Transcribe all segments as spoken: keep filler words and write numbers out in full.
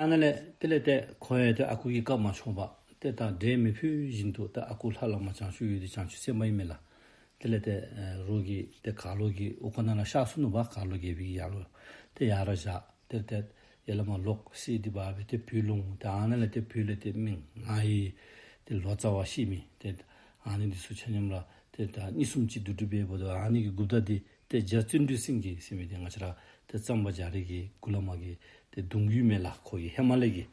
ཨ་ནཱ་ལས་དེ་ལས་ཏེ་ཁོ་ཡང་ཏེ་ཨ་ཁུ་གིས་བཀའ་མ་བཅག་པར་ཏེ་ད་འབྲལ་མི་ཕོད་བཞིན་དུ་ད་ཨ་ཁུ་ལྷ་བླ་མ་བྱང་ཆུབ་འོད་དེ་བྱང་ཆུབ་སེམས་དཔའ་ཨིན་མས་ལགས། དེ་ལས་ཏེ་ཨེ་རོགས་ཀྱི་ཏེ་གར་ལོག་གི་འོག་ཁང་ནང་ལུ་བཞག་སོ་ནུག་པ། གར་ལོག་རྒྱལ་པོའི་ཡར་ལུ་ཏེ་ཡར་ར་བཞག། ཏེ་ཏེ་ཡར་ལས་མར་ལོག་གསེར་འདི་འབག་སྦེ་ཏེ་བོད་ལུ་འོང་། ཏེ་ཨ་ནཱ་ལས་ཏེ་བོད་ལས་ཏེ་མི་ང་ཡི་ཏེ་ལོ་ཙཱ་བ་ཤེས་མི་ཏེ་ཨ་ནི་འདི་ཚུ་ཆ་མཉམ་ར་ཏེ་ད་གཉིས་གསུམ་ཅིག་བསྡུ་སྒྲིག་འབདཝ་ད་ཨ་ནི་གི་འགོ་བདག་འདི་ཏེ་རྒྱ་བརྩོན་འགྲུས་སེང་གེ་ཟེར་མི་འདི་ང་བཅས་ར་ཏེ་གཙང་པ་རྒྱ་རས་ཀྱི་མགུ་ལས་མར་གྱི་ཏེ་གདུང་བརྒྱུད་མས་ལགས། ཁོ་གི་ཧེ་མ་ལས་ཀྱི་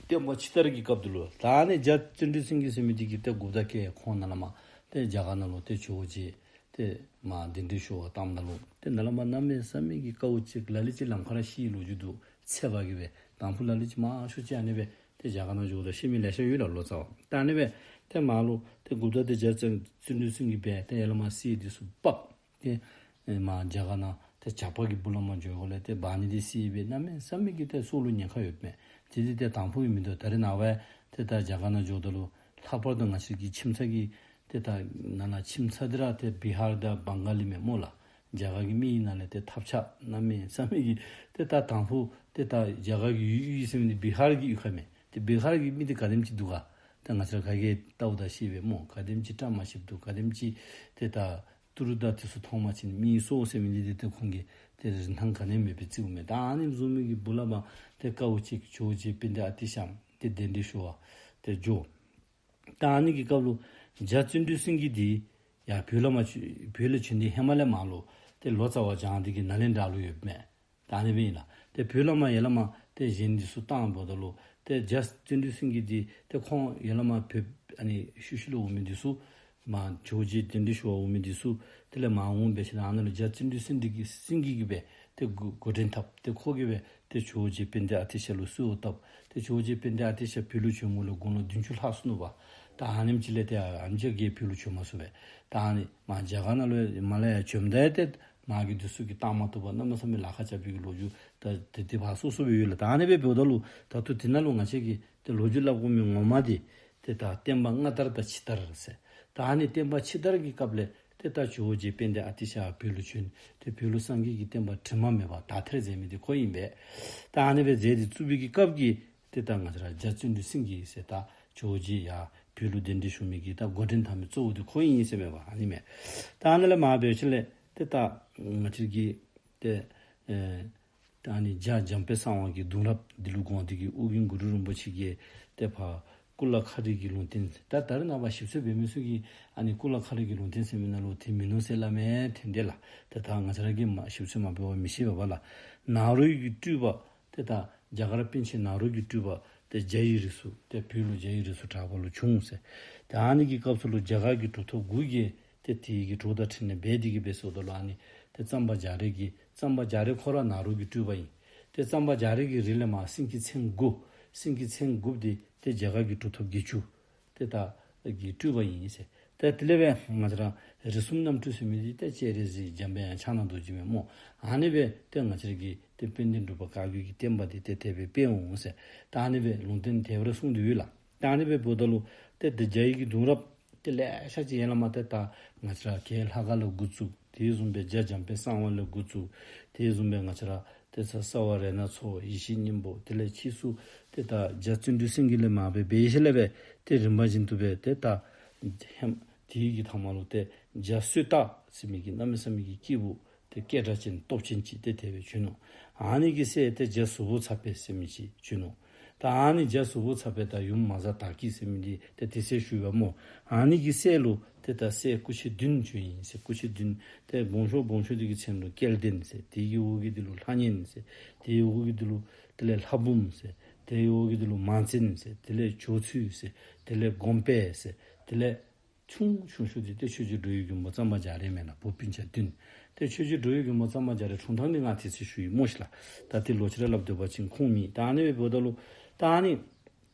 བསྟན་པ་ཕྱི་དར་གྱི་སྐབས་དེ་ལུ་ད་ཨ་ནི་རྒྱ་བརྩོན་འགྲུས་སེང་གེ་ཟེར་མི་འདི་གིས་ཏེ་འགོ་བདག་བཀལ། ཁོང་ནཱ་ལས་མར་ཏེ་རྒྱ་གར་ནང་ལུ་ཏེ་ཇོ་བོ་རྗེ་ཏེ་མར་གདན་འདྲེན་ཞུ་བར་བཏངམ་ད་ལུ་ཏེ་ནཱ་ལས་མར་གནམ་མེད་ས་མེད་ཀྱི་དཀའཝ་སྤྱད། ལ་ལུ་ཅིག་ལམ་ཁར་ར་ཤི་ལོ་རྒྱུས་འདུག། ཚད་པ་གིས་སྦེ་དང་ཕུ་ལ་ལུ་ཅིག་མང་ཤོས་ཅིག་ཨ་ནི་སྦེ་ཏེ་རྒྱ་གར་ནང་འགྱོཝ་ད་ཤི་མི་ལེ་ཤ་ཡོད་ལགས་ལོ་ཙཱ་བ། ད་ཨ་ནི་སྦེ་ཏེ་མར་ལུ་ཏེ་འགོ་བདག་འདི་རྒྱ་བརྩོན་འགྲུས་སེང་གེ་འབད་དེ་ཡར་ལས་མར་གསེར་འདི་ཚུ་འབག་ཏེ་ཨེ་མར་རྒྱ་གར་ནང་ཏེ་ཇག་པ་གི་སྦུག་ལས་མར་འགྱོཝ་ལས་ཏེ་འབག་ནི་འདི་གསེར་སྦེ་གནམ་མེད་ས་མེད་ཀྱི་ཏེ་སྲོག་ལུ་ཉེན་ཁ་ཡོདཔ་མས། དེ་འདི་ཏེ་དང་ཕུ་གི་མིན་འདུག། ད་རེས་ནངས་པ་ཏེ་ད་རྒྱ་གར་ནང་འགྱོཝ་ད་ལུ་ལྷག་པར་དུ་ང་བཅས་ཀྱི་ཁྱིམ་ཚང་གི་ཏེ་ད་ནཱ་ལས་ཁྱིམ་ཚང་འདི་ར་ཏེ་བི་ཧར་དང་བང་ག་ལི་མས་སྨོ་ལགས། རྒྱ་གར་གྱི་མི་ཨིན་ན་ལས་ཏེ་ཐབས་ཆག་གནམ་མེད་ས་མེད་ཀྱི་ཏེ་ད་དང་ཕུ་ཏེ་ད་རྒྱ་གར་གྱི་ཡུལ་ཡུལ་ཟེར་མི་འདི་བི་ཧར་གྱི་ཡུལ་ཁ་མས། ཏེ་བི་ཧར་གྱི་མི་འདི་ག་དེམ་ཅིག་འདུག་ག། ད་ང་བཅས་ར་ག་གིས་བལྟཝ་ད་ཤེས་པས་སྨོ། ག་དེམ་ཅིག་བཀྲ་མ་ཤིསཔ་འདུག། ག་དེམ་ཅིག་ཏེ་ད་ཏི་རུ་དང་དེ་ཚུ་མཐོང་མ་ཅིན་མི་སྲོག་ཟེར་མི་འདི་ཏེ་ཏེ་ཁོང་གིས་ཏེ་རིན་ཐང་ག་ནི་མེད་པའི་བརྩིཝ་མས། ད་ཨ་ནི་བཟུམ་མའི་གི་སྦུག་ལས་མར་ཏེ་དཀའཝ་སྤྱད་ཇོ་བོ་རྗེ་དཔལ་ལྡན་ཨ་ཏི་ཤ་ཏེ་གདན་འདྲེན་ཞུ་བར་ཏེ་འགྱོ། ད་ཨ་ནི་གི་སྐབས་ལུ་རྒྱ་བརྩོན་འགྲུས་སེང་གེ་འདི་ཡར་བོད་ལས་མར་བྱོན་བོད་ལས་བྱོན་ཏེ་ཧེ་མ་ལས་མར་ལུ་ཏེ་ལོ་ཙཱ་བ་སྦྱངས་ཏེ་གི་ནཱ་ལེནྡྲ་ལུ་ཡོདཔ་མས། ད་ཨ་ནི་སྦེ་ཨིན་ལགས། ཏེ་བོད་ལས་མར་ཡར་ལས་མར་ཏེ་གཞན་འདི་ཚུ་བཏངམ་ད་ལུ་ཏེ་རྒྱ་བརྩོན་འགྲུས་སེང་གེ་འདི་ཏེ་ཁོང་ཡར་ལས་མར་བོད་ཨ་ནི་ཤུལ་ཤུལ་ལུ་འོང་མི་འདི་ཚུ་མར་ཇོ་བོ་རྗེ་གདན་འདྲེན་ཞུ་བར་འོང་མི་འདི་ཚུ་དེ་ལས་མར་འོང་སྦེ་ཞིནམ་ལས་ཨ་ནཱ་ལུ་རྒྱ་བརྩོན་འགྲུས་སེང་གེ་གིས་སེང་གེ་གིས་སྦེ་ཏེ་འགོ་འགོ་འདྲེན་འཐབ། ཏེ་ཁོ་གིས་སྦེ་ཏེ་ཇོ་བོ་རྗེ་དཔལ་ལྡན་ཨ་ཏི་ཤ་ལུ་གསོལཝ་བཏབ། ཏེ་ཇོ་བོ་རྗེ་དཔལ་ལྡན་ཨ་ཏི་ཤ་བོད་ལུ་བྱོན་འགོ་ལས་དགུང་ལོ་བདུན་ཅུ་ལྷག་སོ་ནུག་པ། ད་ཨ་ནེམ་ཅིག་ལས་ཏེ་ཨ་ནེམ་ཅིག་གིས་བོད་ལུ་བྱོན་མ་ཚུགས་པས། ད་ཨ་ནི་མར་རྒྱ་གར་ནང་ལུ་མར་ལས་ཡར་བྱོནམ་ད་ཡང་ཏེ་མར་གྱི་འདི་ཚུ་གིས་བཏང་མ་བཏུབ་པར་གནམ་མེད་ས་མེད་ལཱ་ཁག་རྐྱབ་པའི་གི་ལོ་རྒྱུས་ད་ཏེ་དེ་ཕར་སོ་སོ་སྦེ་ཡོད་ལགས། ད་ཨ་ནི་སྦེ་འབདཝ་ད་ལུ་ད་ལྟོ་དེ་ནང་ལུ་ང་བཅས་ཀྱིས་ཏེ་ལོ་རྒྱུས་སླབ་དགོ་མི་ངོ་མ་འདི་ཏེ་ད་བསྟན་པ་སྔ་དར་དང་ཕྱི་དར་ཟེར། ད་ཨ་ནི་བསྟན་པ་ཕྱི་དར་གྱི་སྐབས་ལས་ཏེ་ད་ཇོ་བོ་རྗེ་དཔལ་ལྡན་ཨ་ཏི་ཤ་བོད་ལུ་བྱོན། ཏེ་བོད་ལུ་སངས་རྒྱས་ཀྱི་བསྟན་པ་དྲི་མ་མེད་པར་དག་ཐེར་མཛད་མི་འདི་ཁོ་ཨིན་པས། ད་ཨ་ནི་སྦེ་མཛད་དེ་བཙུགས་པའི་གི་སྐབས་ཀྱི་ཏེ་ད་ང་བཅས་ར་རྒྱ་བརྩོན་འགྲུས་སེང་གེ་ཟེར་ད་ཇོ་བོ་རྗེ་ཡར་བོད་ལུ་གདན་འདྲེན་ཞུ་མི་གི་ད་འགོ་འདྲེན་འཐབ་མི་གཙོ་བོ་འདི་ཁོ་ཨིན་ཟེར་མས་པ། ཨ་ནི་མས། ད་ཨ་ནཱ་ལས་མར་འབད་ཞིནམ་ལས་ཏེ་ད་ང་བཅས་ཀྱི་ཏེ་ཨེ་ད་ཨ་ནི་རྒྱ་འཇམ་དཔལ་གསང་བ་གི་གདུང་རབས་འདི་ལུ་དགོངས་ཏེ་གི་ཨོ་རྒྱན་གུ་རུ་རིན་པོ་ཆེ་གིས་ཏེ་ཕར་ཀུ་ལ་ཁ་རི་གི་ལུང་བསྟན་ད་ད་རེས་ནངས་པ་ཞིབ་འཚོལ་འབད་མི་ཚུ་གིས་ཨ་ནི་ཀུ་ལ་ཁ་རི་གི་ལུང་བསྟན་ཟེར་མི་ནང་ལུ་དེ་མིན་ནུག་ཟེར་སླབ་མས་ཐོན་ཏེ་ལགས། ཏེ་ད་ང་བཅས་ར་གིས་མ་ཞིབ་འཚོལ་མ་འབད་བར་མི་ཤེས་པས་པ་ལགས། ནཱ་རོ་གི་སྤྲུལ་པ་ཏེ་ད་རྒྱ་གར་པཎ་ཆེན་ནཱ་རོ་གི་སྤྲུལ་པ་ཏེ་རྒྱ་ཡི་རིགས་སུ་ཏེ་བོད་ལུ་རྒྱ་ཡི་རིགས་སུ་གྲགས་པ་ལུ་བྱུང་ཟེར། ཏེ་ཨ་ནི་གི་སྐབས་སུ་ལུ་རྒྱ་གར་གྱི་གྲུབ་ཐོབ་དགུ་གིས་ཏེ་དེ་གི་གྲོགས་དང་འཕྲིན་ལས་འབད་དེ་གི་སྦེ་ཟེརཝ་ད་ལུ་ཨ་ནི་ཏེ་གཙང་པ་རྒྱ་རས་ཀྱི་གཙང་པ་རྒྱ་རས་ཁོ་ར་ནཱ་རོ་གི་སྤྲུལ་པ་ཨིན། ཏེ་གཙང་པ་རྒྱ་རས་ཀྱི་རིགས་ལས་མར་སེང་གེ་མཚན་དགུ་སེང་གེ་མཚན་དགུ་འདི་ཏེ་རྒྱ་གར་གྱི་གྲུབ་ཐོབ་བརྒྱད་ཅུ་ཏེ་ད་གི་སྤྲུལ་པ་ཨིན་ཟེར། ཏེ་དེ་ལས་སྦེ་ང་བཅས་ར་རིགས་གསུམ་རྣམ་འཕྲུལ་ཟེར་མི་འདི་ཏེ་སྤྱན་རས་གཟིགས་འཇམ་དཔལ་དབྱངས་ཕྱག་ན་རྡོ་རྗེ་མས་སྨོ། ཨ་ནི་སྦེ་ཏེ་ང་བཅས་ར་གི་ཏེ་དཔལ་ལྡན་འབྲུག་པ་བཀའ་བརྒྱུད་ཀྱི་བསྟན་པ་འདི་ཏེ་དེ་སྦེ་སྤེལ་འོང་ཟེར། ད་ཨ་ནི་སྦེ་ལུང་བསྟན་དེ་སྦེ་ར་གསུངས་ཏེ་ཡོད་ལགས། ད་ཨ་ནི་སྦེ་འབདཝ་ད་ལུ་ཏེ་ཏེ་རྒྱ་ཡི་གི་གདུང་རབས་ཏེ་ལེ་ཤ་ཅིག་ཡར་ལས་མར་ཏེ་ད་ང་བཅས་ར་གྱལ་ལྷ་ཁང་ལས་འགོ་བཙུགས། དེ་བཟུམ་སྦེ་རྒྱ་འཇམ་དཔལ་གསང་བ་ལས་འགོ་བཙུགས། དེ་བཟུམ་སྦེ་ང་བཅས་ར་ཏེ་ས་གསང་བ་རཏྣ་ཚོགས་ཡེ་ཤེས་སྙིང་པོ་དེ་ལས་ཕྱིས་སུ་ཏེ་ད་རྒྱ་བརྩོན་འགྲུས་སེང་གེ་ལས་མར་སྦེ་འབད་ཞིནམ་ལས་སྦེ་ཏེ་རིམ་པ་བཞིན་དུ་སྦེ་ཏེ་ད་ཧེམ་དེ་གི་ཐ་མ་ལུ་ཏེ་རྒྱ་སོས་ཏ་ཟེར་མི་གི་གནམ་མེད་ས་མེད་ཀྱི་སྐྱེས་བུ་ཏེ་སྐད་གྲགས་ཅན་སྟོབས་ཅན་ཅིག་ཏེ་དེ་སྦེ་བྱོན་ནུག། ཨ་ནི་གི་སྲས་ཏེ་རྒྱ་ཟུར་པོ་ཚ་བེ་ཟེར་མི་ཅིག་བྱོན་ནུག། ད་ཨ་ནི་རྒྱ་ཟུར་པོ་ཚ་བེ་དང་ཡུམ་མ་བཟའ་དར་སྐྱིད་ཟེར་མི་འདི་ཏེ་དེ་ཚེ་ཞུ་བ་སྨོ། ཨ་ནི་གི་སྲས་ལུ་ཏེ་ད་སྲས་སྐུ་མཆེད་བདུན་བྱོན་ཡི་ཟེར། སྐུ་མཆེད་བདུན་ཏེ་སྦོམ་ཤོས་སྦོམ་ཤོས་འདི་གི་མཚན་ལུ་སྐལ་ལྡན་ཟེར། དེ་གི་འོག་གི་འདི་ལུ་ལྷ་གཉན་ཟེར། དེ་གི་འོག་གི་འདི་ལུ་དེ་ལས་ལྷ་འབུམ་ཟེར། དེ་གི་འོག་གི་འདི་ལུ་མང་བཙན་ཟེར། དེ་ལས་ཇོ་ཚུལ་ཟེར། དེ་ལས་སྒོམ་པེ་ཟེར། དེ་ལས་ཆུང་ཆུང་ཤོས་འདི་ཏེ་ཆོས་རྗེ་འགྲོ་བའི་མགོན་པོ་གཙང་པ་རྒྱ་རས་མས་ལགས། བུ་སྤུན་ཆ་བདུན། ཏེ་ཆོས་རྗེ་འགྲོ་བའི་མགོན་པོ་གཙང་པ་རྒྱ་རས་འཁྲུངས་ཐངས་འདི་ང་དེ་ཚེ་ཞུ་ཡི་སྨོ་ཤིག་ལགས། ད་ཏེ་ལོག་ཅི་ར་སླབ་སྡོད་པ་ཅིན་ཁུངས་མེད། ད་ཨ་ནི་སྦེ་འབདཝ་ད་ལུ་ད་ཨ་ནི་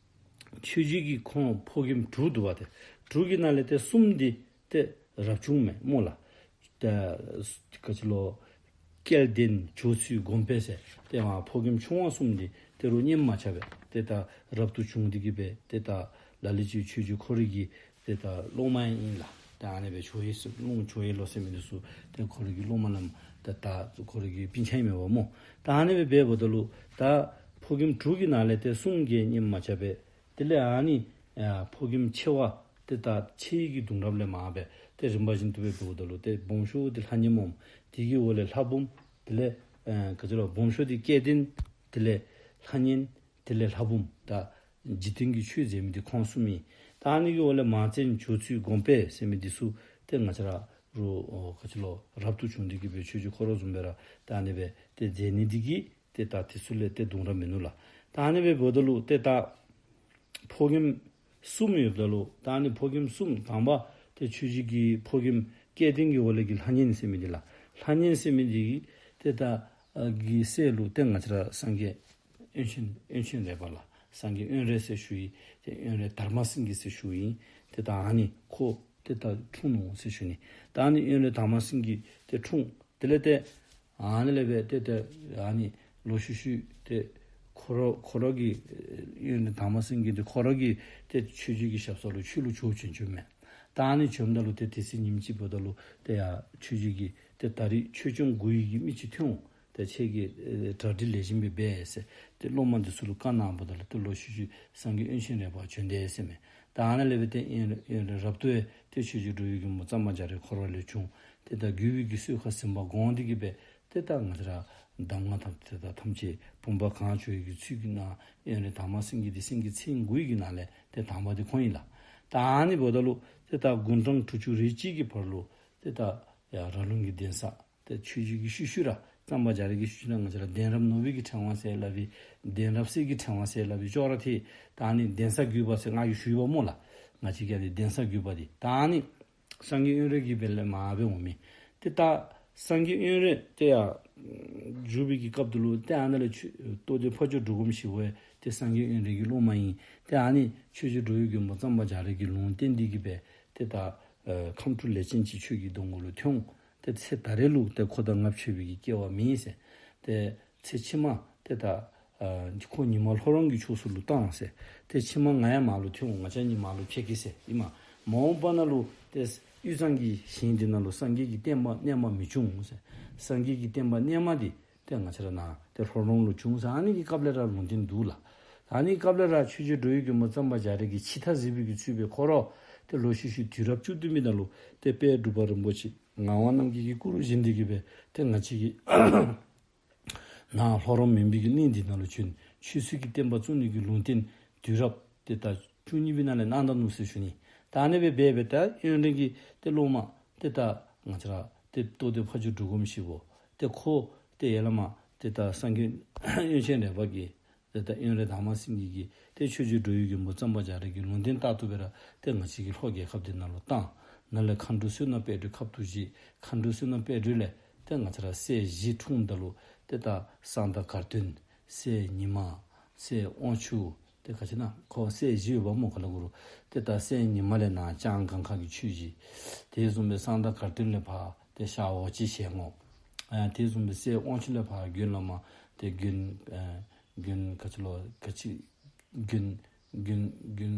ཆོས་རྗེ་གི་ཁོང་ཕོ་རྒནམ་དྲུག་འདུག་པ། ཏེ་དྲུག་གི་ནང་ལས་ཏེ་གསུམ་འདི་ཏེ་རབ་བྱུང་མས་སྨོ་ལགས། ཏེ་ག་ཅི་ལོ་སྐལ་ལྡན་ཇོ་ཚུལ་སྒོམ་པེ་ཟེར་ཏེ་མར་ཕོ་རྒནམ་ཆུང་བ་གསུམ་འདི་ཏེ་རོགས་གཉེན་མ་ཆགས་པས། ཏེ་ད་རབ་ཏུ་བྱུང་སྟེ་གི་སྦེ་ཏེ་ད་ལ་ལུ་ཅིག་ཆོས་རྗེ་ཁོ་རའི་གི་ཏེ་ད་སློབ་མ་ཨིན་ལགས། ད་ཨ་ནི་སྦེ་ཇོ་ཡེ་སི་ལུང་ཇོ་ཡེ་ལོ་ཟེར་མི་འདི་ཚུ་ཏེ་ཁོ་རའི་གི་སློབ་མ་ལམ་ད་ད་ཁོ་རའི་གི་སྤུན་ཆ་ཨིན་མས་པ་སྨོ། ད་ཨ་ནི་སྦེ་འབདཝ་ད་ལུ་ད་ ཕོ་རྒནམ་དྲུག་གི་ནང་ལས་ཏེ་གསུམ་གྱིས་བསྙེན་མ་བྱས་པས། དེ་ལས་ཨ་ནི་ཨ་ཕོ་རྒནམ་ཆེ་བ་ཏེ་ད་ཆེ་བའི་གི་གདུང་རབས་ལས་མར་སྦེ་ཏེ་རིམ་པ་བཞིན་དུ་སྦེ་འབདཝ་ད་ལུ་ཏེ་སྦོམ་ཤོས་འདི་ལྷ་མཉེན་སྨོ། དེ་གི་འོག་ལས་ལྷ་འབུམ། དེ་ལས་ཨ་ག་ཅི་ལོ་སྦོམ་ཤོས་འདི་སྐལ་ལྡན། དེ་ལས་ལྷ་མཉེན། དེ་ལས་ལྷ་འབུམ། ད་འཇིག་རྟེན་གྱི་ཆོས་མཛད་མི་འདི་ཁོང་གསུམ་ཨིན། ད་ཨ་ནི་གི་འོག་ལས་མང་བཙན་སྦྱོར་ཚུལ་སྒོམ་སྤེལ་ཟེར་མི་འདི་ཚུ་ཏེ་ང་བཅས་ར་རུ་ཨོ་ག་ཅི་ལོ་རབ་ཏུ་བྱུང་སྟེ་གི་སྦེ་ཆོས་རྗེ་ཁོ་ར་བཟུམ་སྦེ་ར་ད་ཨ་ནི་སྦེ་ཏེ་མཛད་ནི་འདི་གིས་ཏེ་ད་དེ་ཚུ་ལས་ཏེ་གདུང་རབས་མིན་ནུག་ལགས། ད་ཨ་ནི་སྦེ་འབདཝ་ད་ལུ་ཏེ་ད་ཕོ་རྒནམ་གསུམ་ཡོདཔ་ད་ལུ་ད་ཨ་ནི་ཕོ་རྒནམ་གསུམ་དང་པ་ཏེ་ཆོས་རྗེ་གི་ཕོ་རྒནམ་སྐལ་ལྡན་གྱི་འོག་ལས་ཀྱི་ལྷ་མཉེན་ཟེར་མི་འདི་ལགས། ལྷ་མཉེན་ཟེར་མི་འདི་གིས་ཏེ་ད་ཨ་གི་སྲས་ལུ་ཏེ་ང་བཅས་ར་སངས་རྒྱས་དབོན་ཆེན་དབོན་ཆེན་རས་པ་ལགས། སངས་རྒྱས་དབོན་རས་ཟེར་ཞུ་ཡི། ཏེ་དབོན་རས་དར་མ་སེང་གེ་ཟེར་ཞུ་ཡི། ཏེ་ད་ཨ་ནི་ཁོ་ཏེ་ད་འཁྲུངས་ནུག་ཟེར་ཞུ་ནི། ད་ཨ་ནི་དབོན་རས་དར་མ་སེང་གེ་ཏེ་འཁྲུངས། དེ་ལས་ཏེ་ཨ་ནི་ལས་སྦེ་ཏེ་ཏེ་ཨ་ནི་ལོག་ཤུལ་ཤུལ་ཏེ་ཁོ་ར་ཁོ་ར་གི་ཨེ་དབོན་རས་དར་མ་སེང་གེ་འདི་ཁོ་ར་གིས་ཏེ་ཆོས་རྗེ་གི་ཞབས་ས་ལུ་ཆོས་ལུ་བྱོན་བྱོན་བྱོནམ་མས། ད་ཨ་ནི་བྱོནམ་ད་ལུ་ཏེ་དེ་ཚེ་ཉིནམ་ཅིག་འབདཝ་ད་ལུ་ཏེ་ཡ་ཆོས་རྗེ་གིས་ཏེ་ད་རིས་ཆོས་སྐྱོང་དགུ་ཡི་གི་མི་ཅིག་ཐོན་འོང་། ཏེ་ཁྱེད་ཀྱིས་ཨེ་གྲ་སྒྲིག་ལེགས་ཤོམ་སྦེ་འབད་ཟེར་ཏེ་སློབ་མ་འདི་ཚུ་ལུ་བཀའ་གནངམ་ད་ལུ་ཏེ་ལོག་ཤུལ་ཤུལ་སངས་རྒྱས་དབོན་ཆེན་རས་པ་བྱོན་དེས་ཟེར་མས། ད་ཨ་ནཱ་ལས་སྦེ་ཏེ་དབོན་དབོན་རས་རབ་ཏུ་ཡང་ཏེ་ཆོས་རྗེ་འགྲོ་བའི་མགོན་པོ་གཙང་པ་རྒྱ་རས་ཁོ་ར་ལས་བྱུང་། ཏེ་ད་བརྒྱུད་པའི་གི་སྲོལ་ཁ་ཟིན་པ་དགོངས་ཏེ་གི་སྦེ་ཏེ་ད་ང་བཅས་ར་གདམས་ངག་དང་ཏེ་ད་ཐམས་ཅད་བུམ་པ་གང་བྱོ་ཡི་གི་ཚུལ་གྱི་ནང་དབོན་རས་དར་མ་སེང་གེ་འདི་སེང་གེ་མཚན་དགུ་ཡི་གི་ནང་ལས་ཏེ་དང་པ་འདི་ཁོང་ཨིན་ལགས། ད་ཨ་ནི་འབདཝ་ད་ལུ་ཏེ་ད་དགུང་གྲངས་དྲུག་ཅུ་རེ་གཅིག་གི་བར་ལུ་ཏེ་ད་ཡ་ར་ལུང་གི་གདན་ས་ཏེ་ཆོས་རྗེ་གི་ཤུལ་ཤུལ་ར་གཙང་པ་རྒྱ་རས་ཀྱི་ཤུལ་ཤུལ་ར་ང་བཅས་ར་གདན་རབས་ནོར་བུ་གི་ཕྲེང་བ་ཟེར་སླབ་པའི་གདན་རབས་གསེར་གྱི་ཕྲེང་བ་ཟེར་སླབ་པའི་ཅོག་ར་འཐད། ད་ཨ་ནི་གདན་ས་བརྒྱུད་པ་ཟེར་ང་གིས་ཞུ་ཡི་པ་སྨོ་ལགས། ང་བཅས་ཀྱི་ཨ་ནི་གདན་ས་བརྒྱུད་པ་འདི་ད་ཨ་ནི་སངས་རྒྱས་དབོན་རས་ཀྱི་སྦེ་ལས་མར་སྦེ་འོང་མི། ཏེ་ད་སངས་རྒྱས་དབོན་རས་ཏེ་ཡ་བཞུགས་པའི་གི་སྐབས་དེ་ལུ་ཏེ་ཨ་ནཱ་ལས་ཆོས་རྟོགས་ལྡན་ཕ་ཇོ་འབྲུག་སྒོམ་ཞིག་པོ་ཡང་ཏེ་སངས་རྒྱས་དབོན་རས་ཀྱི་སློབ་མ་ཨིན། ཏེ་ཨ་ནི་ཆོས་རྗེ་འགྲོ་བའི་མགོན་པོ་གཙང་པ་རྒྱ་རས་ཀྱི་ལུང་བསྟན་འདི་གི་སྦེ་ཏེ་ད་ཨེ་ཁམས་སྤྲུལ་ལས་ཅན་གྱི་ཆོས་ཀྱི་སྡོང་པོ་ལུ་ཐོན་འོང་། ཏེ་ཚེ་ད་རེས་ལུ་ཏེ་ཁོ་དང་ང་ཕྱད་པའི་གི་སྐལ་བ་མེད་ཟེར། ཏེ་ཚེ་ཕྱི་མ་ཏེ་ད་ཨ་ཁོ་ཉི་མ་ལྷོ་རོང་གི་ཕྱོགས་སུ་ལུ་བཏང་ཟེར། ཏེ་ཕྱི་མ་ང་ཡང་མར་ལུ་ཐོན་འོང་། ང་བཅས་གཉིས་མར་ལུ་ཕྱད་གེ་ཟེར་ཨིན་མས། མ་འོངས་པ་ནང་ལུ་ཏེ་དབུས་གཙང་གི་ཞིང་འདི་ནང་ལུ་སངས་རྒྱས་ཀྱི་བསྟན་པ་རྣལ་མ་མི་འབྱུང་ཟེར། སངས་རྒྱས་ཀྱི་བསྟན་པ་རྣལ་མ་འདི་ཏེ་ང་བཅས་ར་ནཱ་ཏེ་ལྷོ་རོང་ལུ་འབྱུང་ཟེར། ཨ་ནི་གི་སྐབས་ལས་ར་ལུང་བསྟན་འདུག་ལགས། ཨ་ནི་གི་སྐབས་ལས་ར་ཆོས་རྗེ་འགྲོ་བའི་མགོན་པོ་གཙང་པ་རྒྱ་རས་ཀྱིས་ཕྱི་ཐག་གཟིགས་པའི་གི་ཚུལ་སྦེ་ཁོ་ར་ཏེ་ལོག་ཤུལ་ཤུལ་དུས་རབས་བཅུ་བདུན་པའི་ནང་ལུ་ཏེ་དཔལ་འབྲུག་པ་རིན་པོ་ཆེ་ངག་དབང་རྣམ་རྒྱལ་གྱི་སྐུ་རུ་བཞེངས་ཏེ་གི་སྦེ་ཏེ་ང་བཅས་ཀྱི་ནཱ་ལྷོ་རོང་མུན་པའི་གི་གླིང་འདི་ནང་ལུ་བྱོན། ཆོས་སྲིད་ཀྱི་བསྟན་པ་བཙུགས་ནི་གི་ལུང་བསྟན་དུས་རབས་ཏེ་ད་བཅུ་གཉིས་པའི་ནང་ལས་གནང་ད་ནུག་ཟེར་ཞུ་ནི། ད་ཨ་ནི་སྦེ་འབད་སྦེ་ད་དབོན་རས་ཀྱི་ཏེ་སློབ་མ་ཏེ་ད་ང་བཅས་ར་ཏེ་རྟོགས་ལྡན་ཕ་ཇོ་འབྲུག་སྒོམ་ཞིག་པོ་ཏེ་ཁོ་ཏེ་ཡར་ལས་མར་ཏེ་ད་སངས་རྒྱས་དབོན་ཆེན་རས་པ་གིས་ཏེ་ད་དབོན་རས་དར་མ་སེང་གེ་གིས་ཏེ་ཆོས་རྗེ་འགྲོ་བའི་མགོན་པོ་གཙང་པ་རྒྱ་རས་ཀྱི་ལུང་བསྟན་ལྟར་དུ་སྦེ་ར་ཏེ་ང་བཅས་ཀྱི་ལྷོ་རྒྱལ་ཁབ་འདི་ནང་ལུ་བཏང་། ནཱ་ལས་མཁའ་འགྲོ་བསོད་ནམས་དཔལ་སྒྲོན་ཁབ་ཏུ་བཞེས། མཁའ་འགྲོ་བསོད་ནམས་དཔལ་སྒྲོན་ལས་ཏེ་ང་བཅས་ར་སྲས་བཞི་འཁྲུངསམ་ད་ལུ་ཏེ་ད་གསང་བདག་གར་སྟོན། སྲས་ཉི་མ། སྲས་དབང་ཕྱུག། ཏེ་ག་ཅི་ཨིན་ན་ཁོ་སྲས་བཞི་ཡོདཔ་སྨོ་ག་ལ་གུ་རུ། ཏེ་ད་སྲས་ཉི་མ་ལས་ནཱ་ལྕང་སྒང་ཁ་གི་ཆོས་རྗེ། དེ་བཟུམ་སྦེ་གསང་བདག་གར་སྟོན་ལས་ཕར་ཏེ་ཤར་ཝ་ཅན་ཞལ་ངོ་། ཨ་དེ་བཟུམ་སྦེ་སྲས་དབང་ཕྱུག་ལས་ཕར་དགོན་ལས་མར་ཏེ་དགོན་ཨ་དགོན་ག་ཅི་ལོ་ག་ཅི་དགོན་དགོན་དགོན་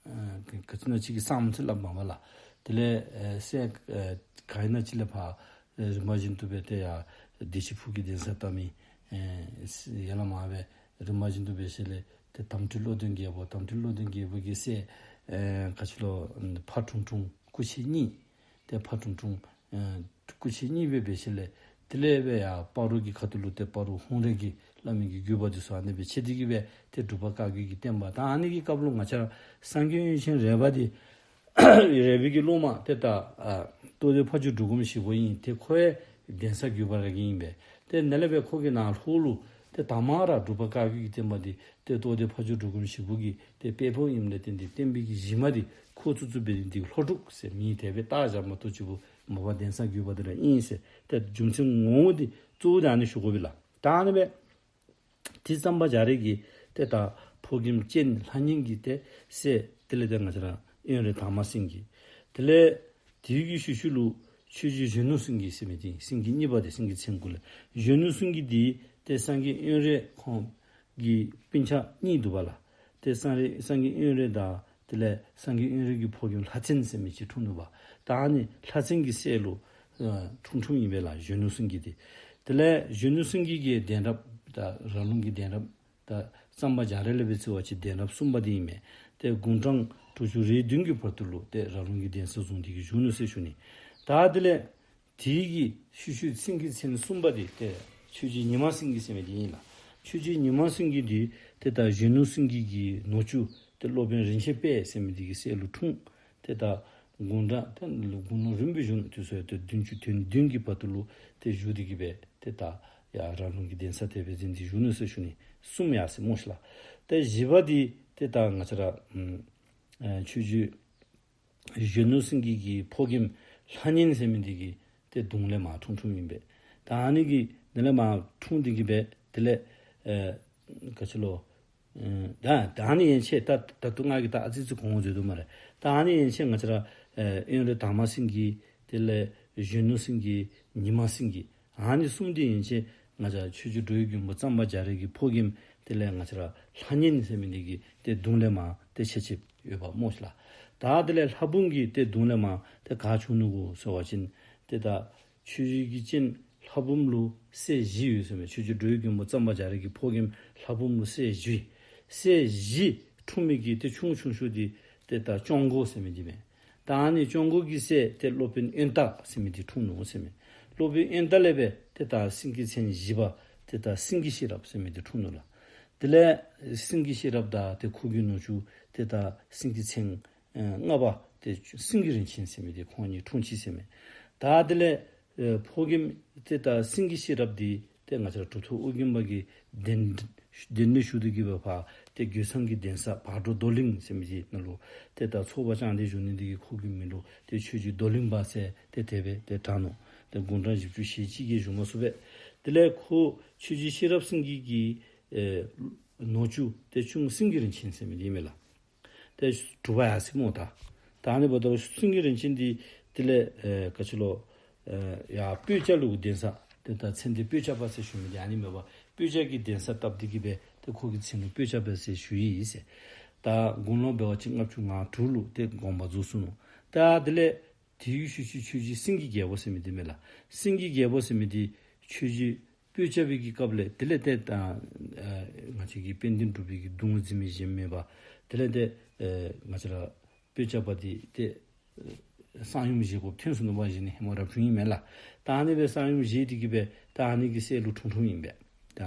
ཨ་ག་ཅི་ཨིན་ན་ཅིག་གི་གསང་ཟེར་སླབ་མས་པ་ལགས། དེ་ལས་ཨ་སྲས་ཨ་ག་ཨིན་ན་ཅིག་ལས་ཕར་ཨ་རིམ་པ་བཞིན་དུ་སྦེ་ཏེ་ཡར་བདེ་ཆེན་ཕུག་གི་གདན་ས་བཏབ་མི་ཨ་ཡར་ལས་མར་སྦེ་རིམ་པ་བཞིན་དུ་འབད་ཞིནམ་ལས་ཏེ་དམ་སྤྲུལ་བློ་ལྡན་རྒྱལ་པོ། དམ་སྤྲུལ་བློ་ལྡན་རྒྱལ་པོ་གི་སྲས་ཨེ་ག་ཅི་ལོ་ཕ་ཁྲུང་ཁྲུང་སྐུ་མཆེད་གཉིས། ཏེ་ཕ་ཁྲུང་ཁྲུང་ཨེ་སྐུ་མཆེད་གཉིས་སྦེ་འབད་ཞིནམ་ལས་དེ་ལས་སྦེ་ཡར་སྤ་རོ་གི་ཁ་ཐུག་ལུ་ཏེ་སྤ་རོ་ཧཱུྃ་རལ་གྱི་བླ་མའི་གི་བརྒྱུད་པ་འདི་ཚུ་ཨ་ནི་སྦེ་མཆེད་དེ་གི་སྦེ་ཏེ་འབྲུག་པ་བཀའ་བརྒྱུད་ཀྱི་བསྟན་པ་དང་ཨ་ནི་གི་སྐབས་ལུ་ང་བཅས་སངས་རྒྱས་དབོན་ཆེན་རས་པ་འདི་རས་པའི་གི་སློབ་མ་ཏེ་ད་ཨ་རྟོགས་ལྡན་ཕ་ཇོ་འབྲུག་སྒོམ་ཞིག་པོ་ཨིན། ཏེ་ཁོ་ཡང་གདན་ས་བརྒྱུད་པ་ར་གི་ཨིན་པས། ཏེ་ནཱ་ལས་སྦེ་ཁོ་གིས་ནཱ་ལྷོ་ལུ་ཏེ་དང་པ་ར་འབྲུག་པ་བཀའ་བརྒྱུད་ཀྱི་བསྟན་པ་འདི་ཏེ་རྟོགས་ལྡན་ཕ་ཇོ་འབྲུག་སྒོམ་ཞིག་པོ་གི་ཏེ་སྤེལ་ཕོགཔ་ཨིནམ་ལས་བརྟེན་ཏེ་བསྟན་པའི་གི་གཞི་མ་འདི་ཁོ་བཙུགས་བཙུགསཔ་འབད་ནི་འདི་ལྷོ་འབྲུག་ཟེར་མིང་དེ་སྦེ་བཏགས་བཞགཔ་མ་གཏོགས་ཅིག་པོ་མ་པ་གདན་ས་བརྒྱུད་པ་འདི་ར་ཨིན་ཟེར། ཏེ་རྒྱུ་མཚན་ངོ་བོ་འདི་གཙོ་བོ་འདི་ཨ་ནི་ཞུ་དགོ་པས་ལགས། ད་ཨ་ནི་སྦེ་ཏེ་གཙང་པ་རྒྱ་རས་ཀྱི་ཏེ་ད་ཕོ་རྒནམ་སྤྱན་ལྷ་མཉེན་གྱི་ཏེ་སྲས་དེ་ལས་ཏེ་ང་བཅས་ར་དབོན་རས་དར་མ་སེང་གེ། དེ་ལས་དེ་གི་ཤུལ་ཤུལ་ལུ་ཆོས་རྗེ་གཞོན་ནུ་སེང་གེ་ཟེར་མི་འདི་སེང་གེ་གཉིས་པ་འདི་སེང་གེ་མཚན་དགུ་ལས། གཞོན་ནུ་སེང་གེ་འདི་ཏེ་སངས་རྒྱས་དབོན་རས་ཁོང་གི་སྤུན་ཆ་གཉིས་འདུག་པ་ལགས། ཏེ་སངས་རྒྱས་སངས་རྒྱས་དབོན་རས་དང་དེ་ལས་སངས་རྒྱས་དབོན་རས་ཀྱི་ཕོ་རྒནམ་ལྷ་བཙན་ཟེར་མི་ཅིག་འཁྲུངས་ནུག་པ། ད་ཨ་ནི་ལྷ་བཙན་གྱི་སྲས་ལུ་ཨ་འཁྲུངས་འཁྲུངསམ་ཨིན་པས་ལགས་གཞོན་ནུ་སེང་གེ་འདི། དེ་ལས་གཞོན་ནུ་སེང་གེ་གི་གདན་རབས་ད་ར་ལུང་གི་གདན་རབས་ ད་གཙང་པ་རྒྱ་རས་ལས་སྦེ་རྩི་བ་ཅིན་གདན་རབས་གསུམ་པ་འདི་ཨིན་མས། ཏེ་དགུང་གྲངས་དྲུག་ཅུ་རེ་བདུན་གྱི་བར་དུ་ལུ་ཏེ་ར་ལུང་གི་གདན་ས་བཟུང་སྟེ་གི་བཞུགས་ནུག་ཟེར་ཞུ་ནི། ད་དེ་ལས་དེ་གི་ཤུལ་ཤུལ་སེང་གེ་མཚན་གསུམ་པ་འདི་ཏེ་ཆོས་རྗེ་ཉི་མ་སེང་གེ་ཟེར་མི་འདི་ཨིན་ལགས། ཆོས་རྗེ་ཉི་མ་སེང་གེ་འདི་ཏེ་ད་གཞོན་ནུ་སེང་གེ་གི་ནུ་གཅུང་ཏེ་སློབ་དཔོན་རིན་ཆེན་དཔལ་ཟེར་མི་འདི་གི་སྲས་ལུ་འཁྲུངས། ཏེ་ད་དགུང་གྲངས་ཏེ་དགུང་ལོ་རིམ་པས་བཞུགས་ནུག། དུས་ཚོད་ཏེ་བདུན་ཅུ་དོན་བདུན་གྱི་བར་དུ་ལུ་ཏེ་བཞུགས་ཏེ་གི་སྦེ་ཏེ་ད་ཡར་ར་ལུང་གི་གདན་ས་དེ་སྦེ་འཛིན་ཏེ་བཞུགས་ནུག་ཟེར་ཞུ་ནི། གསུམ་ཡར་སོ་སྨོ་ཤིག་ལགས། ཏེ་བཞི་པ་འདི་ཏེ་ད་ང་བཅས་ར་ཨམ་ཨེ་ཆོས་རྗེ་གཞོན་ནུ་སེང་གེ་གི་ཕོ་རྒནམ་ལྷ་གཉན་ཟེར་མི་འདི་གི་ཏེ་གདུང་ལས་མར་འཁྲུངས་འཁྲུངསམ་ཨིན་པས། ད་ཨ་ནི་གི་དེ་ལས་མར་འཁྲུངས་ཏེ་གི་སྦེ་དེ་ལས་ཨེ་ག་ཅི་ལོ། ཨེ་ད་ད་ཨ་ནི་ཡན་ཆད་ད་ད་ལྟོ་ང་གིས་ད་ཨ་ཙི་ཙི་གོང་འོག་འཛོལ་དོ་སྨ་རེ། ད་ཨ་ནི་ཡན་ཆད་ང་བཅས་ར་ཨེ་དབོན་རས་དར་མ་སེང་གེ་དེ་ལས་གཞོན་ནུ་སེང་གེ་ཉི་མ་སེང་གེ་ཨ་ནི་གསུམ་འདི་ཡན་ཆད་ང་བཅས་ཆོས་རྗེ་འགྲོ་བའི་མགོན་པོ་གཙང་པ་རྒྱ་རས་ཀྱི་ཕོ་རྒནམ་དེ་ལས་ང་བཅས་ར་ལྷ་གཉན་ཟེར་མི་འདི་གི་ཏེ་གདུང་ལས་མར་ཏེ་ཆད་ཆདཔ་ཡོདཔ་སྨོ་ཤིག་ལགས། ད་དེ་ལས་ལྷ་འབུམ་གྱི་ཏེ་གདུང་ལས་མར་ཏེ་ག་བྱུང་ནུག་གོ་ཟེར་བ་ཅིན་ཏེ་ད་ཆོས་རྗེ་གི་སྤྱན་ལྷ་འབུམ་ལུ་སྲས་བཞི་ཡོད་ཟེར་མས། ཆོས་རྗེ་འགྲོ་བའི་མགོན་པོ་གཙང་པ་རྒྱ་རས་ཀྱི་ཕོ་རྒནམ་ལྷ་འབུམ་ལུ་སྲས་བཞི། སྲས་བཞི་འཁྲུངས་མི་གི་ཏེ་ཆུང་ཆུང་ཤོས་འདི་ཏེ་ད་སྐྱོང་མགོ་ཟེར་མི་འདི་མས། ད་ཨ་ནི་སྐྱོང་མགོ་གི་སྲས་ཏེ་སློབ་དཔོན་དབོན་སྟག་ཟེར་མི་འདི་འཁྲུངས་ནུག་ཟེར་མས། སློབ་དཔོན་དབོན་སྟག་ལས་སྦེ་ཏེ་ད་སེང་གེ་མཚན་བཞི་པ་ཏེ་ད་སེང་གེ་ཤེས་རབ་ཟེར་མི་འདི་འཁྲུངས་ནུག་ལགས། དེ་ལས་སེང་གེ་ཤེས་རབ་དང་ཏེ་ཁོ་གི་ནུ་གཅུང་ཏེ་ད་སེང་གེ་མཚན་ཨེ་ལྔ་པ་ཏེ་སེང་གེ་རིན་ཆེན་ཟེར་མི་འདི་ཁོང་གཉིས་འཁྲུངས་ཅི་ཟེར་མས། ད་དེ་ལས་ཨེ་ཕོ་རྒནམ་ཏེ་ད་སེང་གེ་ཤེས་རབ་འདི་ཏེ་ང་བཅས་ར་གྲུབ་ཐོབ་ཨོ་རྒྱན་པ་གིས་གདན་གདན་འདྲེན་ཞུ་སྟེ་གི་སྦེ་ཕར་ཏེ་རྒོད་ཚང་གི་གདན་ས་བག་དྲོ་རྡོར་གླིང་ཟེར་མི་འདི་ནང་ལུ་ཏེ་ད་ཚོགས་པ་བསྐྱངས་ཏེ་བཞུགས་ནི་འདི་གིས་ཁོ་གི་མིང་ལུ་ཏེ་ཆོས་རྗེ་རྡོར་གླིང་པ་ཟེར་ཏེ་དེ་སྦེ་ཏེ་གྲགས་ནུག། ཏེ་དགུང་གྲངས་བཞི་བཅུ་ཞེ་གཅིག་གིས་བཞུགས་མ་ཚུགས་པས། དེ་ལས་ཁོ་ཆོས་རྗེ་ཤེས་རབ་སེང་གེ་གི་ཨེ་ནུ་གཅུང་ཏེ་གཅུང་སེང་གེ་རིན་ཆེན་ཟེར་མི་འདི་ཨིན་མས་ལགས། ཏེ་དྲུག་པ་ཡར་སོ་སྨོ་ད། ད་ཨ་ནི་འབདཝ་ད་སེང་གེ་རིན་ཆེན་འདི་དེ་ལས་ཨེ་ག་ཅི་ལོ། ཨེ་ཡར་སྤོས་སྐྱ་ལུ་གདན་ས་ཏེ་ད་མཚན་འདི་སྤོས་སྐྱ་པ་ཟེར་ཞུ་མི་འདི་ཨ་ནི་མས་པ། སྤོས་སྐྱ་གི་གདན་ས་བཏབ་སྟེ་གི་སྦེ་ཏེ་ཁོ་གི་མཚན་ལུ་སྤོས་སྐྱ་པ་ཟེར་ཞུ་ཡི་ཟེར། ད་དགུང་ལོ་འབད་བ་ཅིན་ལྔ་བཅུ་ང་དྲུག་ལུ་ཏེ་དགོངས་པ་རྫོགས་སོ་ནུག། ད་དེ་ལས་དེའི་ཤུལ་ཤུལ་ཆོས་རྗེ་སེང་གེ་རྒྱལ་པོ་ཟེར་མི་འདི་མས་ལགས། སེང་གེ་རྒྱལ་པོ་ཟེར་མི་འདི་ཆོས་རྗེ་སྤོས་སྐྱ་པའི་གི་སྐབས་ལས་དེ་ལས་ཏེ་ད་ཨ་ང་བཅས་ཀྱི་དཔལ་ལྡན་འབྲུག་པའི་གི་གདུང་འཛིན་མི་གཞན་མེད་པ། དེ་ལས་ཏེ་ཨ་ང་བཅས་ར་སྤོས་སྐྱ་པ་འདི་ཏེ་ཨ་གསང་ཡུམ་བཞེས་དགོཔ་ཐོན་སོ་ནུག་པ། གཞི་ནས་ཧེ་མ་རབ་བྱུང་ཨིན་མས་ལགས། ད་ཨ་ནི་སྦེ་གསང་ཡུམ་བཞེས་ཏེ་གི་སྦེ་ད་ཨ་ནི་གི་སྲས་ལུ་འཁྲུངས་འཁྲུངསམ་ཨིན་པས། ད་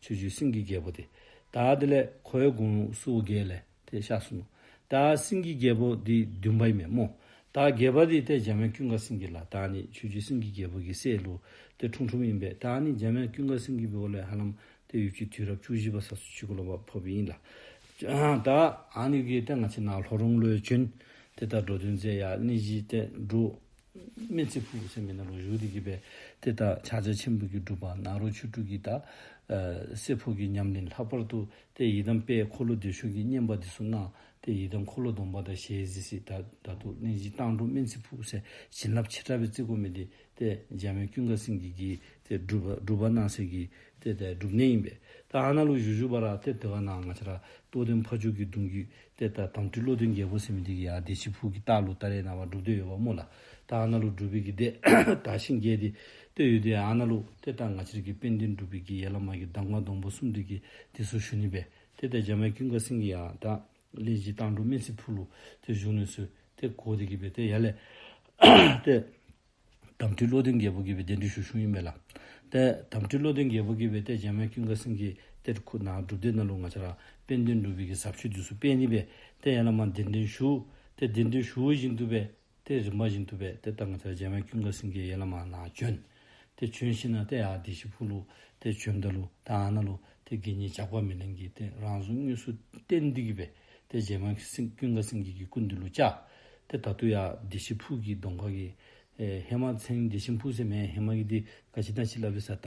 ཆོས་རྗེ་སེང་གེ་རྒྱལ་པོ་འདི། ད་དེ་ལས་ཁོ་ཡང་དགུང་སོ་བརྒྱད་ལས་ཏེ་གཤགས་སོ་ནུག། ད་སེང་གེ་རྒྱལ་པོ་འདི་བདུན་པ་ཨིན་མས་སྨོ། ད་བརྒྱད་པ་འདི་ཏེ་འཇམ་དབྱངས་ཀུན་དགའ་སེང་གེ་ལགས། ད་ཨ་ནི་ཆོས་རྗེ་སེང་གེ་རྒྱལ་པོ་གི་སྲས་ལུ་ཏེ་འཁྲུངས་འཁྲུངསམ་ཨིན་པས། ད་ཨ་ནི་འཇམ་དབྱངས་ཀུན་དགའ་སེང་གེ་འབདཝ་ལས་ཧ་ལམ་ཏེ་ཡུལ་གྱི་དུས་རབས་བཅུ་བཞི་པ་ས་སུ་ཅིག་གུ་ལུ་ཕར་ཕོགཔ་ཨིན་ལགས། ད་ཨ་ནི་གིས་ཏེ་ང་བཅས་ནཱ་ལྷོ་རོང་ལུ་བྱོན། ཏེ་ད་འགྲོ་དོན་མཛད། ཡར་གླིང་བཞི་ཏེ་འབྲུག་སྨན་རྩི་ཕུག་ཟེར་མི་ནང་ལུ་བཞུགས་ཏེ་གི་སྦེ་ཏེ་ད་ཕྱག་རྒྱ་ཆེན་པོ་གི་སྒྲུབ་པ་ནཱ་རོ་ཆོས་དྲུག་གི་ད་ཨ་བསྲེ་འཕོ་གི་ཉམས་ལེན། ལྷག་པར་དུ་ཏེ་ཡི་དམ་དཔལ་འཁོར་ལོ་བདེ་མཆོག་གི་བསྙེན་པ་འདི་ཚུ་གནང་། ཏེ་ཡི་དམ་འཁོར་ལོ་སྡོམ་པ་དང་ཞལ་གཟིགས་ས་ད་ད་ལྟོ་གླིང་བཞི་བཏང་འབྲུག་སྨན་རྩི་ཕུག་ཟེར་བྱིན་རླབས་ཆེ་དྲགས་སྦེ་བརྩི་དགོ་མི་འདི་ཏེ་འཇམ་དབྱངས་ཀུན་དགའ་སེང་གེ་གིས་ཏེ་སྒྲུབ་པ་སྒྲུབ་པ་གནང་སའི་གི་ཏེ་ཏེ་སྒྲུབ་གནས་ཨིན་པས། ད་ཨ་ནཱ་ལུ་བཞུགས་བཞུགས་པ་ར་ཏེ་དེ་བ་ནཱ་ང་བཅས་ར་རྟོགས་ལྡན་ཕ་ཇོ་གི་གདུང་བརྒྱུད་ཏེ་ད་དམ་སྤྲུལ་བློ་ལྡན་རྒྱལ་པོ་ཟེར་མི་འདི་གིས་ཡར་བདེ་ཆེན་ཕུག་གི་ལྟག་ལུ་ད་རེས་ནངས་པ་སྒྲུབ་སྡེ་ཡོདཔ་སྨོ་ལགས། ད་ཨ་ནཱ་ལུ་སྒྲུབ་པའི་གི་སྡེ་དར་ཞིང་རྒྱས་ཏེ་ཏེ་ཡོད་དེ། ཨ་ནཱ་ལུ་ཏེ་ད་ང་བཅས་ར་གི་དཔལ་ལྡན་འབྲུག་པའི་གི་ཡར་ལས་མར་གྱི་གདམས་ངག་སྡོང་པོ་གསུམ་འདི་གི་འདི་ཚུ་ཞུ་ནི་སྦེ་ཏེ་ད་འཇམ་དབྱངས་ཀུན་དགའ་སེང་གེ་ཡང་ད་གླིང་བཞི་བཏང་འབྲུག་སྨན་རྩི་ཕུག་ལུ་ཏེ་བཞུགས་ནི་ཚུ་ཏེ་གོ་སྟེ་གི་སྦེ་ཏེ་ཡར་ལས་ཏེ་དམ་སྤྲུལ་བློ་ལྡན་རྒྱལ་པོ་གིས་སྦེ་གདན་འདྲེན་ཞུ་ཞུཝ་ཨིན་པས་ལགས། ཏེ་དམ་སྤྲུལ་བློ་ལྡན་རྒྱལ་པོ་གིས་སྦེ་ཏེ་འཇམ་དབྱངས་ཀུན་དགའ་སེང་གེ་ཏེ་ཁོ་ནཱ་སྒྲུབ་སྡེ་ནང་ལུ་ང་བཅས་ར་དཔལ་ལྡན་འབྲུག་པའི་གི་ཟབ་ཆོས་འདི་ཚུ་སྤེལ་ནི་སྦེ་ཏེ་ཡར་ལས་མར་གདན་འདྲེན་ཞུ། ཏེ་གདན་འདྲེན་ཞུ་བཞིན་དུ་སྦེ་ཏེ་རིམ་པ་བཞིན་དུ་སྦེ་ཏེ་ད་ང་བཅས་ར་འཇམ་དབྱངས་ཀུན་དགའ་སེང་གེ་ཡར་ལས་མར་ནཱ་བྱོན། ཏེ་བྱོན་ཞིནམ་ཏེ་ཡར་བདེ་ཆེན་ཕུག་ལུ་ཏེ་བྱོནམ་ད་ལུ་ད་ཨ་ནཱ་ལུ་ཏེ་དགེ་བསྙེན་ཇག་པ་མེ་ལེན་གྱིས་ཏེ་རང་གཟུགས་དངོས་སུ་བསྟན་ཏེ་གི་སྦེ་ཏེ་འཇམ་དབྱངས་ཀུན་དགའ་སེང་གེ་གི་སྐུ་མདུན་ལུ་བཅར། ཏེ་ད་ལྟོ་ཡར་བདེ་ཆེན་ཕུག་གི་གདོང་ཁ་གི་ཨེ་ཧེ་མ་མཚན་བདེ་ཆེན་ཕུག་ཟེར་མེན། ཧེ་མ་གི་འདི་ག་ཅི་ད་ཅི་སླབ་ཨིན་ས་ད།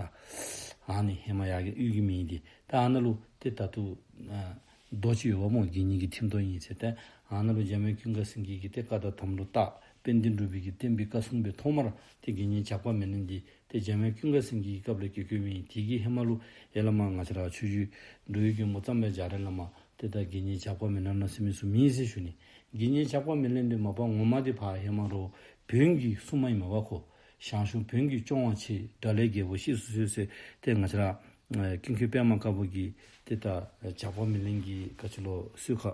ཨ་ནི་ཧེ་མ་ཡར་གྱི་གཡུས་ཀྱི་མིང་འདི། ད་ཨ་ནཱ་ལུ་ཏེ་ད་ལྟོ་ཨ་རྡོ་ཅིག་ཡོདཔ་སྨོ། དགེ་བསྙེན་གྱི་ཐིམ་རྡོ་ཨིན་ཟེར། ཏེ་ཨ་ནཱ་ལུ་འཇམ་དབྱངས་ཀུན་དགའ་སེང་གེ་གིས་ཏེ་བཀའ་དང་དམ་ལུ་བཏགས། དཔལ་ལྡན་འབྲུག་པའི་གི་བསྟན་པའི་བཀའ་སྲུང་སྦེ་ཐོག་མར་ཏེ་དགེ་བསྙེན་ཇག་པ་མེ་ལེན་འདི་ཏེ་འཇམ་དབྱངས་ཀུན་དགའ་སེང་གེ་གི་སྐབས་ལས་བསྐོས་བསྐོསཔ་ཨིན། དེ་གི་ཧེ་མ་ལུ་ཡར་ལས་མར་ང་བཅས་ར་ཆོས་རྗེ་འགྲོ་བའི་མགོན་པོ་གཙང་པ་རྒྱ་རས་བླ་མ་ཏེ་ད་དགེ་བསྙེན་ཇག་པ་མེ་ལེན་ཟེར་མི་ཚུ་མེད་ཟེར་ཞུ་ནི། དགེ་བསྙེན་ཇག་པ་མེ་ལེན་འདི་མ་པ་ངོ་མ་འདི་ཕར་ཧེ་མ་རོགས་བོན་གྱི་སྲུང་མ་ཨིན་མས་པ་ཁོ། ཞང་ཞུང་བོན་གྱི་སྐྱོང་བ་ཆེ། དགྲ་ལྷའི་རྒྱལ་པོ་གཤེགས་སུ་གསོལ་ཟེར་ཏེ་ང་བཅས་ར་ ཨ་ཀུན་མཁྱེན་པདྨ་དཀར་པོ་གིས་ཏེ་ད་ཨ་ཇག་པ་མེ་ལེན་གྱི་ག་ཅི་ལོ་གསོལ་ཁ་